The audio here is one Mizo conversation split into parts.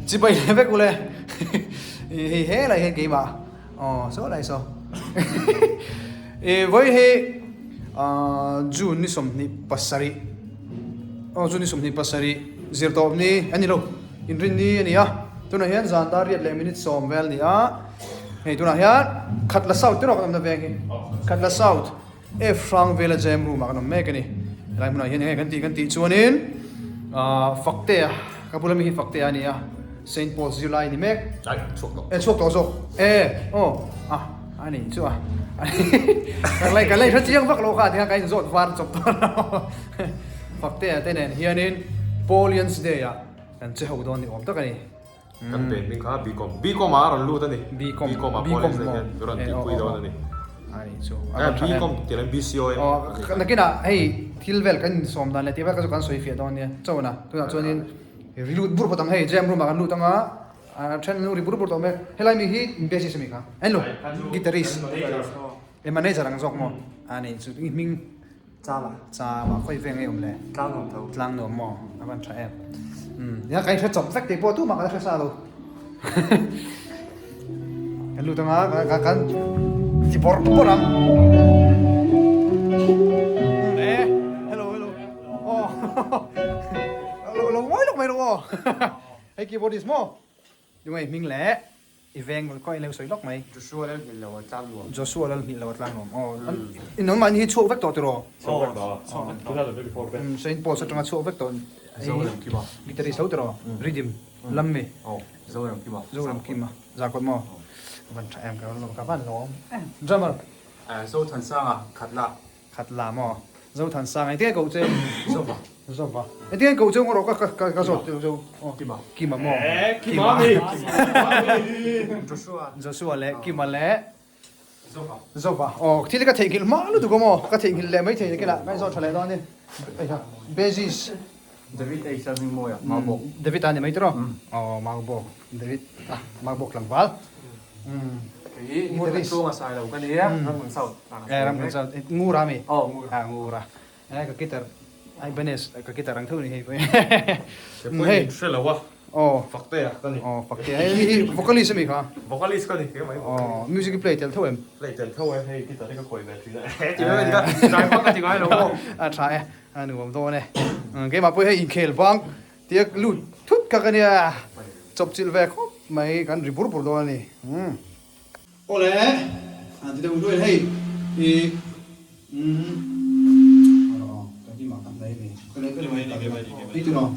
Chibai leh vek ule. Hei helai hian keimah aw saw lai saw. I vawi hi June ni 27 aw June ni 27 zir tawp ni a ni lo inrin ni a ni a. Tunah hian zan dar riat leh minute 10 vel a ni a. Hei tunah hian Khatla South te rawh kan awmna veng hi. Khatla South. F hrang vela jam room ah kan awm mek a ni. Helai hmunah hian enge kan tih kan tih chuanin ahh Faktea ka bula mi hi Faktea a ni a, Saint Paul's zirlai a ni mek. Ai chhuak tawh. E chhuak tawh zawk e aw ah a ni chu a kan lei kan lei hre chiang vak lo kha tikhan kan inzawt var chawp dawn lo. Faktea te nen hianin Paulians Day ah kan che ho dawn ni awm tak a ni. Kan pen hming kha Bcom. Bcom ah a rawn lut a ni. Bcom. Bcom ah college ah hian rawn tihpui dawn a ni. Chu. Bcom tih loin BCOM. Nakinah hei thil vel kan insawm dan leh tih vel kha chu kan sawi fiah dawn nia. Chona tunah chuanin ri lut bur phawt ang hei jam room ah kan lut anga a then ri bur bur tawh mai. Helai mi hi bassist a mi kha. Enlo guitarist. E manager ang zawk maw? A ni chu hming Chala. Chala khawi veng ei awm le? Tlang nuam tho. Tlang nuam maw? A van tha em. Umm nia ka inhre chawp vek tih pawh tumah ka la hre sa lo. Kan lut anga ka kan ti bawrh bawrh ang. E hello hello. Aw lo lo ngawi lawk mai rawh aw. Hei keyboardist maw? Tunge i hming le? I veng rawn khawi leu sawi lawk mai. Joshua lal nghilh lo a tlang nuam. Joshua lal nghilh lo a tlang nuam. Aw in awm mahni hi chhuak vek tawh tiraw? Chhuak vek tawh. Chhuak vek tawh. 2024 vek. Saint Paul's atanga chhuak vek tawh. Zoram Kima. Guitarist ho tiraw? Rhythm lam mi. Aw Zoram Kima. Zoram Kima. Zarkawt maw? Van tha em ka ka van lawm. Drummer. Zothansanga Khatla. Khat la maw? Zothansanga engtin nge koh che? Zova. Zova. Engtin nge koh che rawh ka ka ka zawt teuh zo. Kima. Kima maw? Eh Kima mi. Joshua. Joshua leh Kima leh Zova. Zova. Aw thil hi ka theihnghilh hma lutuk a maw? Ka theihnghilh leh maithei ni kila ka inzawt tha leh dawn a ni. Basis. David ei sal hming mawi a, Maubawk. David a ni mai tiraw? Aw Maubawk. David ah Maubawk tlangval. Kei Ngur kan chhung a sai lo ka nia, Ramhmun South. Eh Ramhmun South, Ngura mi? Aw Ngura. Ah Ngura. Eh ka guitar Ibanez ka guitar ang tho ni hei. Hei hre lo a. Aw. Faktea ka ni. Aw Faktea. Hei hi vocalist ami kha? Vocalist ka ni ke mai. Aw music i play tel tho em? Play tel tho e, hei guitar hi ka khawi ve thin a. Eh ti mai ka zai vak ka ti ngai lo aw. A tha e, a nuam dawn e. Keimah pawh hei inkhel bang Tiak lut thut kha ka nia, chawpchilh ve khawp mai kan ri bur bur dawn a ni. Awle, an ti deuh hluai hei i umm ka hlim ah ka hnai a ni, ka leh ka leh mai ti raw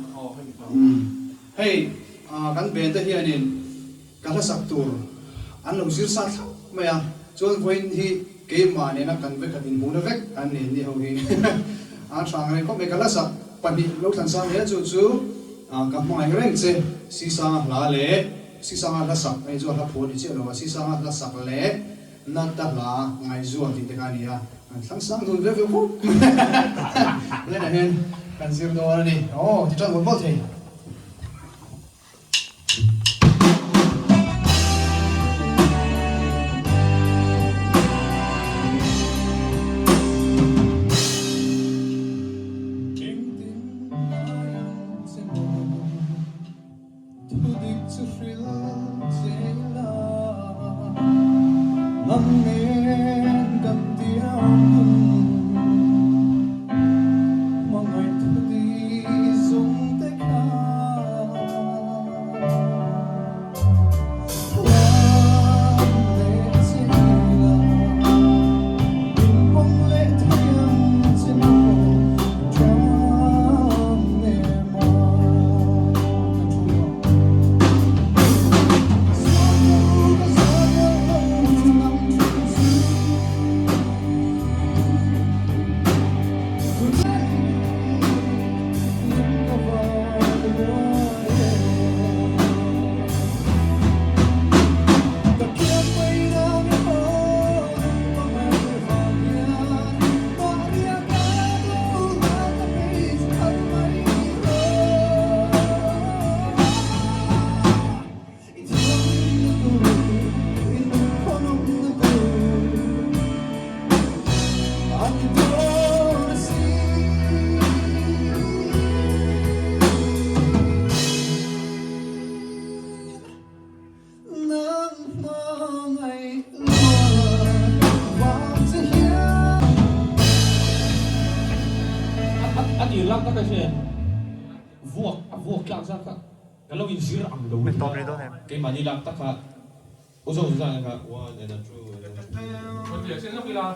hei kan band te hianin ka hlasak tur an lo zir sa thlap mai a, chuan vawiin hi keimah nena kan vekhat inhmuhna vek an ni ni ho hi a tha ang reng khawp mai, ka hlasak pahnih lo thlan sang hle chu chu ka hmangaih reng che Sisanga hla leh Sisanga hla sak hei chu a hla phuah ni chiah lo a, Sisanga hla sak leh Nata hla ngaihzual tih te kha a ni a, kan thlang sang dun viau viau khawp mai lenah hian kan zir dawn a ni, aw ti tan mawlh mawlh thei. taka hian vuak a vuak tlak zat kha ka lo inzir ang lo in keimahni lak taka u zo zan kha one and a two and a three and a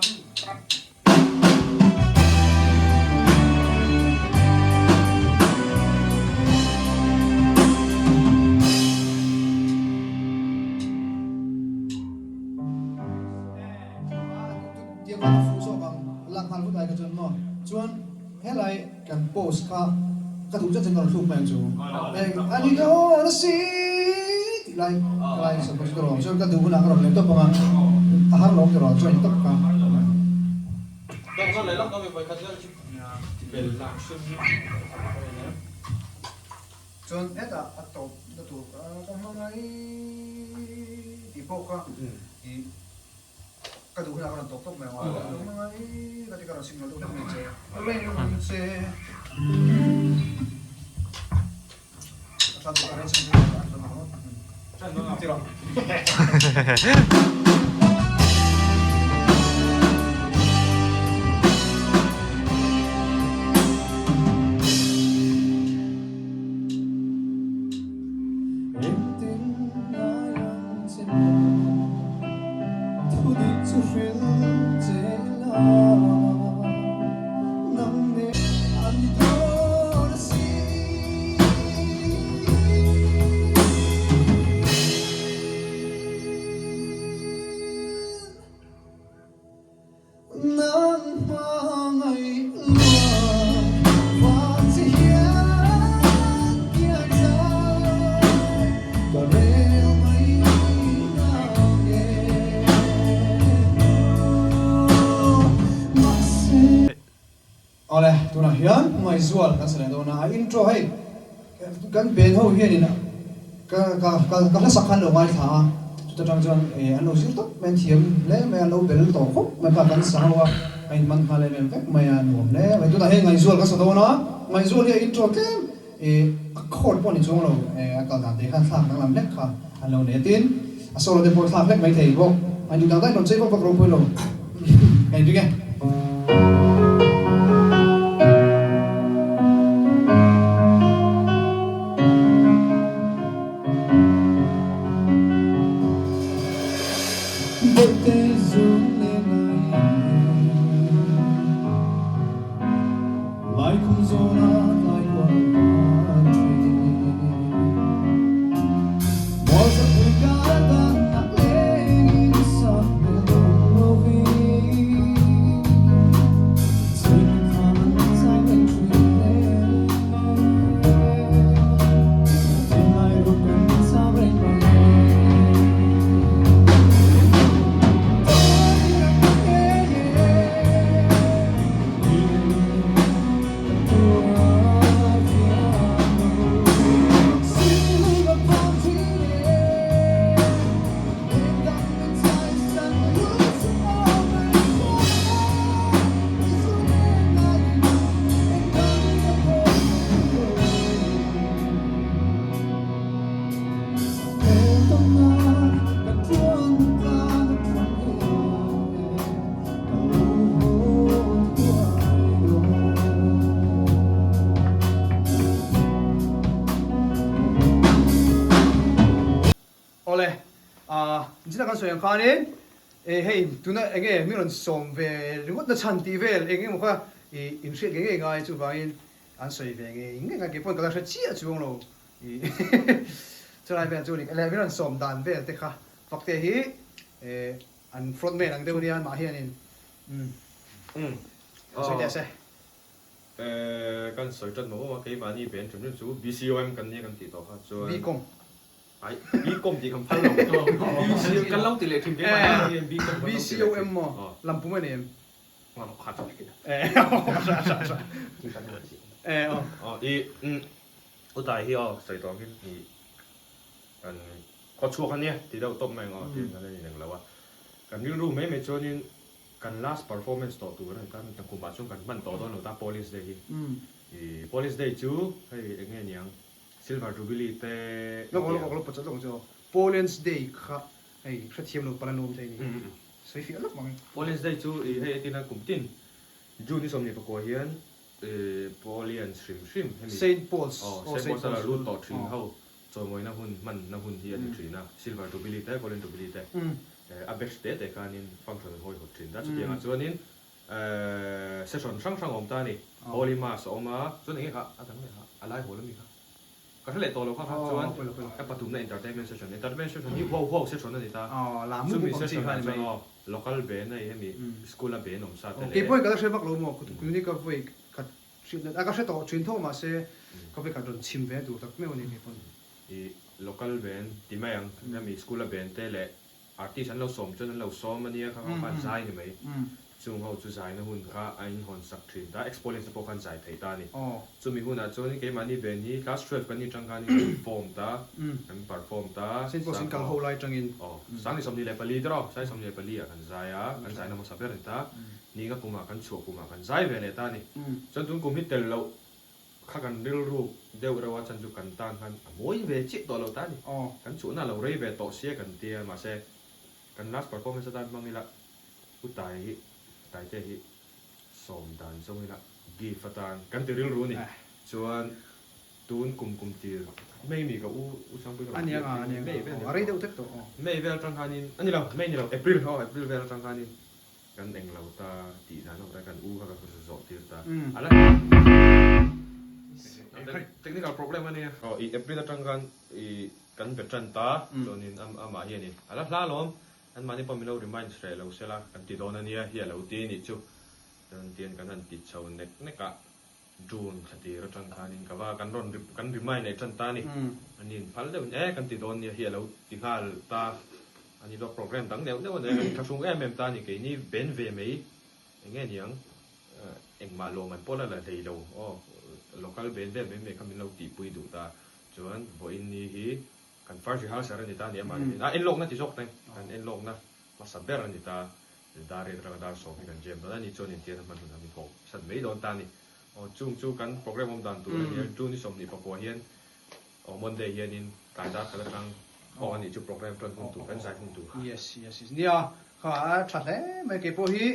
Tiang khan a fuh zawk ang, lak nghal vut ai kha chuan maw? Chuan helai kan post kha ka duh zet in ka rawn thluk mai ang chu. A ni dawn a si tih lai ka lai sawi pawh chu ka rawn chuan ka duh hunah ka rawn lem tawp ang a, a har lo ang tiraw join tawp kha. Chuan hetah a tawp na tur ka hmangaih tih pawh kha ih. Ka duh hunah ka rawn tawp tawp mai ang a, ka duh hmangaih ka ti ka rawn signal deuh hlek mai che. Reng che. Ka tan duh reng che ka tan duh. Ti rawh. Engtin ngai ang che maw? Thu dik chu hrilh che la, nang nen an ni dawn a si. Nang hmangaih luat vang che hian kian zai ka rel mai nang e mahse. Awle, tunah hian Hmangaihzual kan sa leh dawn a, a intro hei kan band ho hianin ka ka ka hla sak khan lo ngaithla a, chuta tang chuan an lo zir tawp mai, an thiam hle mai a, an lo bel tawh khawp mai kha kan sa ho a, a inman nghal em em vek mai a, nuam hle mai. Tunah hian Ngaihzual ka sa dawn a, Ngaihzual hi a intro tlem a chord pawh a ni chuang lo, a kal dan te khan thlak danglam hlek kha an lo nei a, tin a solo te pawh thlak hlek mai thei bawk, a induh dang daih rawn chei vak vak ropui lo, ka inring e. Bawihte zun leh ngai Laikhum zawna tlai kual kan thin. Mualsa pui ka dan nak lengin sak hmel dawng lovin Chhing thla an zai reng thin e. Thinlai ruk kan zau reng mai. Awle, nchina kan sawi ang khanin hei tuna enge mi rawn sawm ve ringawt na chhan tih vel eng emaw kha inhriat ngei ngei ngai chuvangin an sawi ve ngei ngei a, keipawhin ka la hre chiah chuang lo. Chulai vel chu ni leh min rawn sawm dan vel te kha Fakte hi an front man ang deuh ania mah hianin umm sawi teh se. Kan sawi tan mawh mawh a keimahni ben ṭum ṭum chu BCOM kan nia kan tih tawh kha chuan Bcom ai Bcom tih kan phal lo BCOM kan lo ti leh ṭhin keimahni hian Bcom kan lo ti leh ṭhin BCOM maw lampum a ni em? Utai hi aw sawi tawh angin i kan khaw chhuak ania ti deuh tawp mai ang aw tiin kan en ineng lo a. Kan rilru mai mai chuanin kan last performance tawh tur a ni ta, kan kumah chuan kan hman tawh dawn lo ta Police Day hi. I Police Day chu hei eng nge niang Silver Jubilee te Lawk lawk lawk pawh lawk chu aw Police Day kha hei hrethiam lo pala nuam thei ni. Sawi fiah lawk mang. Police Day chu i hei etina kum tin June ni 24 hian. Paulians hrim hrim hemi Saint Paul's aw Saint Paul's a lut tawh thin ho chawimawina hun hmanna hun hi a ni thin a, Silver Jubilee te Golden Jubilee te a batch te te khanin function an hawihawt thin ta chutiangah chuanin session hrang hrang a awm ta a ni, Holy Mass a awm a chuan enge kha a dang leh kha a lai hawl ami kha. Ka hre leh tawh lo kha kha chuan ka pathumna entertainment session, entertainment session hi huau huau session a ni ta, chumi session ah chuan aw local band a hemi school a band awm sa te leh. Kei pawhin ka la hre vak lo maw, tuni ka vawi khat hriat a ka hre tawh thin tho mahse ka vawi khat rawn chhim ve tur tak meuh a ni kei pawn. I local band ti mai ang, hemi school a band te leh Artist an lo sawm chuan an lo sawm a nia kha ho khan zai ni mai. Chung ho chu zaina hun kha a inhawn sak thin ta, expolians te pawh khan zai thei ta a ni. Chumi hunah chuan keimahni ben hi class 12 kan nih tang khanin kan form ta, kan perform ta. Saint Paul's in kal ho lai tangin. Aw, 24 te rawh, 24 ah kan zai a, kan zaina hmasa ber a ni ta. Ninga kumah kan chhuah kumah kan zai ve leh ta a ni. Chuan tun kum hi tel loh Kha kan rilru deuh reuh a chan chu kan tan khan a mawi ve chiah tawh lo ta a ni. Kan chhuhna a lo rei ve tawh sia kan tia mahse kan last performance atan hmang ila U Tai hi Taite hi sawm dan zawng ila gift atan kan ti rilru a ni. Chuan tun kum kum tir May mi ka u U Sangpui ka rawn ti a May vel ni maw? May vel atang khanin a ni lo May ni lo April aw April vel atang khanin Kan eng lo ta tih dan awm ta kan u kha kan zawh tir ta a la technical problem a nia. Aw i April atang khan i kan be tan ta chuanin amah hianin a la hla alawm anmahni pawh min lo remind hreh lo sela kan ti dawn a nia hi a lo ti a nih chu chuan tian kan han ti chho nek nek a June thla tir atang khanin ka va kan rawn kan remind leh tan ta a ni aniin phal deuhin e kan ti dawn nia hi a lo ti nghal ta. A ni lo program dang neuh neuh a nei a, kan thlahrung em em ta a ni, keini ben ve mai eng nge niang engmah lawm an pawh la la hlei lo aw, local ben vel mai mai kha min lo tihpui duh ta, chuan vawiin ni hi kan first rehearsal a ni ta a ni amah ni a enlawkna ti zawk teng, kan enlawkna hmasa ber a ni ta, dar riat atanga dar sawm hi kan jam dawn a ni chuan intian a hman hun a min hawh san mai dawn ta a ni, aw chung chu kan program awm dan tur a ni a, June ni 24 hian Aw Monday hianin tlai dar khat atang aw anih chu program tan hun tur kan zai hun tur kha. Yes yes yes nia kha a tha hle mai kei pawh hi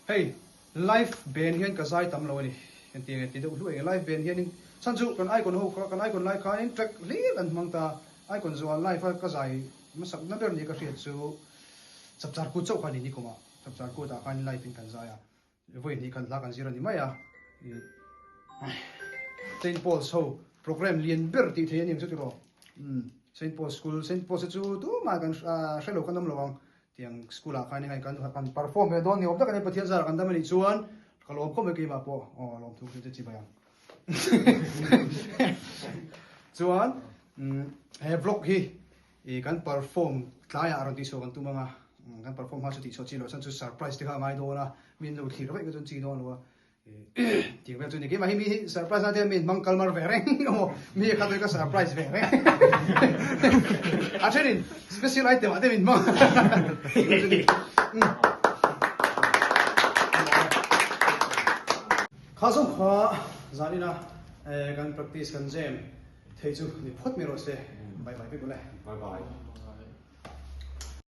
hei live band hian ka zai tam lo a ni kan ti nge ti deuh hluai nge live band hianin chhan chu kan icon ho kha kan icon lai khanin track hlir an hmang ta icon zawh ah live a ka zai hmasak na ber ni ka hriat chu chapchar kut chauh kha a ni nikum ah chapchar kut ah khan live in kan zai a. Vawi hnih kan hla kan zir a ni mai a, Saint Paul's ho program lian ber tih thei a ni ang chu tiraw? Umm Saint Paul's School, Saint Paul's te chu tumah kan hre lo kan awm lo ang tiang school ah khan hei kan kan perform ve dawn ni awm tak a ni Pathian zarah kan dam a nih chuan ka lawm khawp mai keimah pawh aw lawm thu chu chi bai ang. Chuan he vlog hi I kan perform tlaiah rawn tihchhuah kan tum ang a, kan perform hma chu tihchhuah chi loh chuan chu surprise te kha a ngai dawn a, mi an lo thlir vek chuan chi dawn lo a, tih vel chu ni keimah hi mi hi surprise na te mi hmang kal mar ve reng emaw mi kha ka surprise ve reng a thenin special item ah te min hmang chu ni kha zawng kha zanina kan practice kan jam Thei chu ni phawt mai rawh se. Bye bye vek ule. Bye bye.